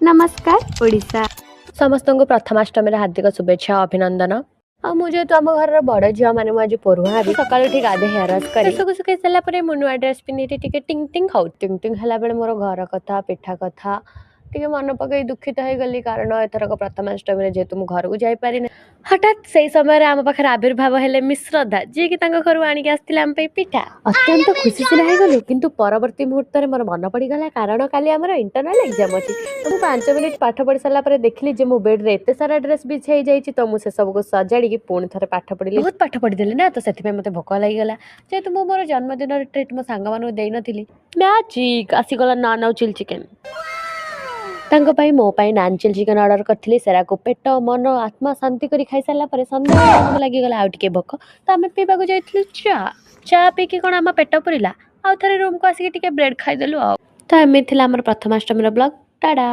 ନମସ୍କାର ଓଡ଼ିଶା। ସମସ୍ତଙ୍କୁ ପ୍ରଥମାଷ୍ଟମୀର ହାର୍ଦ୍ଦିକ ଶୁଭେଚ୍ଛା ଓ ଅଭିନନ୍ଦନ। ଆଉ ମୁଁ ଯେହେତୁ ଆମ ଘରର ବଡ଼ ଝିଅ, ମାନେ ମୁଁ ଆଜି ପୋରୁହାଁ ହେବି। ସକାଳୁ ଉଠି ଗାଧେଇ, ହେୟାର ୱାଶ୍ କରି ସବୁ ଶୁଖେଇ ସାରିଲା ପରେ ମୁଁ ନୂଆ ଡ୍ରେସ୍ ପିନ୍ଧିକି ଟିକେ ଟିଙ୍ଗ ଟିଙ୍ଗ ହଉ। ଟିଙ୍ଗ ଟିଙ୍ଗ ହେଲା ବେଳେ ମୋର ଘର କଥା, ପିଠା କଥା ଟିକେ ମନେ ପକେଇ ଦୁଃଖିତ ହେଇଗଲି, କାରଣ ଏଥରକ ପ୍ରଥମାଷ୍ଟମୀରେ ଯେହେତୁ ମୁଁ ଘରକୁ ଯାଇପାରିନି। ହଠାତ୍ ସେଇ ସମୟରେ ଆମ ପାଖରେ ଆବିର୍ଭାବ ହେଲେ ମିସ୍ ଶ୍ରଦ୍ଧା, ଯିଏକି ତାଙ୍କ ଘରୁ ଆଣିକି ଆସିଥିଲେ ଆମ ପାଇଁ ପିଠା। ଅତ୍ୟନ୍ତ ଖୁସି ସିନା ହେଇଗଲୁ, କିନ୍ତୁ ପରବର୍ତ୍ତୀ ମୁହୂର୍ତ୍ତରେ ମୋର ମନେ ପଡ଼ିଗଲା, କାରଣ କାଲି ଆମର ଇଣ୍ଟରନାଲ ଏକ୍ଜାମ୍ ଅଛି। ତ ମୁଁ 5 ମିନିଟ୍ ପାଠ ପଢ଼ି ସାରିଲା ପରେ ଦେଖିଲି ଯେ ମୋ ବେଡ଼୍ରେ ଏତେ ସାରା ଡ୍ରେସ୍ ବିଛା ହେଇଯାଇଛି। ତ ମୁଁ ସେସବୁକୁ ସଜାଡ଼ିକି ପୁଣି ଥରେ ପାଠ ପଢ଼ିଲି। ବହୁତ ପାଠ ପଢ଼ିଦେଲି ନା, ତ ସେଥିପାଇଁ ମୋତେ ଭୋକ ଲାଗିଗଲା। ଯେହେତୁ ମୁଁ ମୋର ଜନ୍ମଦିନର ଟ୍ରିଟ୍ ମୋ ସାଙ୍ଗମାନଙ୍କୁ ଦେଇନଥିଲି, ମ୍ୟାଜିକ୍ ଆସିଗଲା ନାନ୍ ଆଉ ଚିଲି ଚିକେନ୍ ତାଙ୍କ ପାଇଁ, ମୋ ପାଇଁ ନାନ୍ ଚିଲି ଚିକେନ୍ ଅର୍ଡ଼ର କରିଥିଲି। ସେରାକୁ ପେଟ, ମନ, ଆତ୍ମା ଶାନ୍ତି କରି ଖାଇସାରିଲା ପରେ ସନ୍ଧ୍ୟାବେଳେ ଆମକୁ ଲାଗିଗଲା ଆଉ ଟିକେ ଭୋକ। ତ ଆମେ ପିଇବାକୁ ଯାଇଥିଲୁ ଚା। ଚା ପିଇକି କ'ଣ ଆମ ପେଟ ପୁରିଲା? ଆଉ ଥରେ ରୁମ୍କୁ ଆସିକି ଟିକେ ବ୍ରେଡ଼୍ ଖାଇଦେଲୁ। ଆଉ ତ ଏମିତି ଥିଲା ଆମର ପ୍ରଥମାଷ୍ଟମୀର ବ୍ଲଗ୍। ଟାଟା।